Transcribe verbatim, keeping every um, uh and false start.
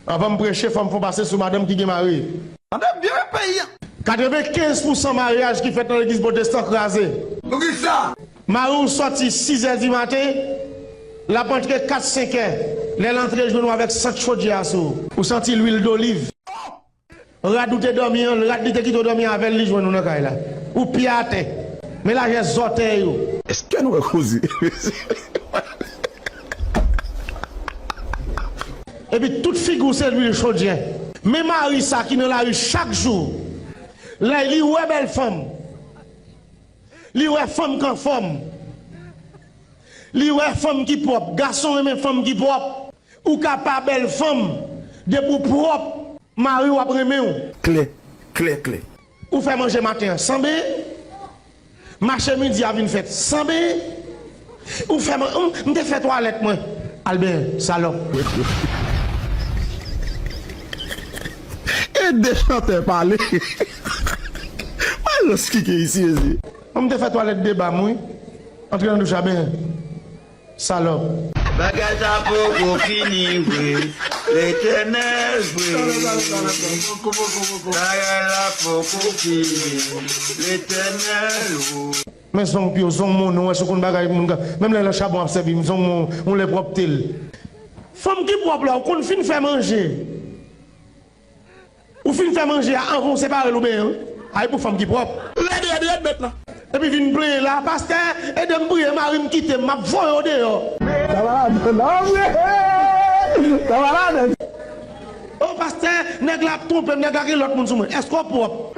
Anvan m preche, fò m fè yon pase sou madanm ki gen mari. Madanm byen peyi a. Katrevenkenz pousan maryaj ki fèt nan legliz pwotestan kraze. Poukisa? Mari w sòti sizè di maten, l ap antre kat senkè. Lè l antre, l jwenn ou avèk sant chodyè a sou ou. Ou santi lwil doliv. Rad ou te dòmi an, rad li te kite w dòmi avè l, li jwenn ou nan kay la. Ou pye atè. Men lajè zòtèy ou. Èske nou wè koze? Epi tout figi w se lwil chodyè. Men mari sa ki nan lari chak jou. Lè li wè bèl fanm. Li wè fanm k anfòm. Li wè fanm ki pwòp. Gason renmen fanm ki pwòp. Ou ka pa bèl fanm, depi w pwòp, mari w ap renmen w. Klè, klè, klè. Ou fè manje maten an san benyen. Mache midi a vin fèt san benyen. Ou fè man-, m, m te fè twalèt mwen. Al benyen, salòp. Ede chantè pale. Malòs ki gen isi, isi. Mwen, m te fè twalèt de ba m, wi. Antre nan douch la benyen. Salòp. Bagay sa poko fini vre. Letènèl vre. Bagay la poko fini. Letènèl vre. Men zong pye w, zong moun, ou wè si w konn bagay moun ka. Menm lè nan chabon ap sèvi, m zong moun, moun lè pwòpte l. Fanm ki pwòp la, ou konn fin fè manje. Ou fin fè manje a, anvan w separe l ou benyen wi. Ay pou fanm ki pwòp. Rèd, rèd, rèd, mèt la. Epi vin plenyen la, pastè, ede m priye, mari m kite m, m ap voye w deyò. Sa va ladan, non, vre. Sa va ladan. O pastè, nèg la ap twonpe m, nèg la gen lòt moun sou mwen. Èske w pwòp?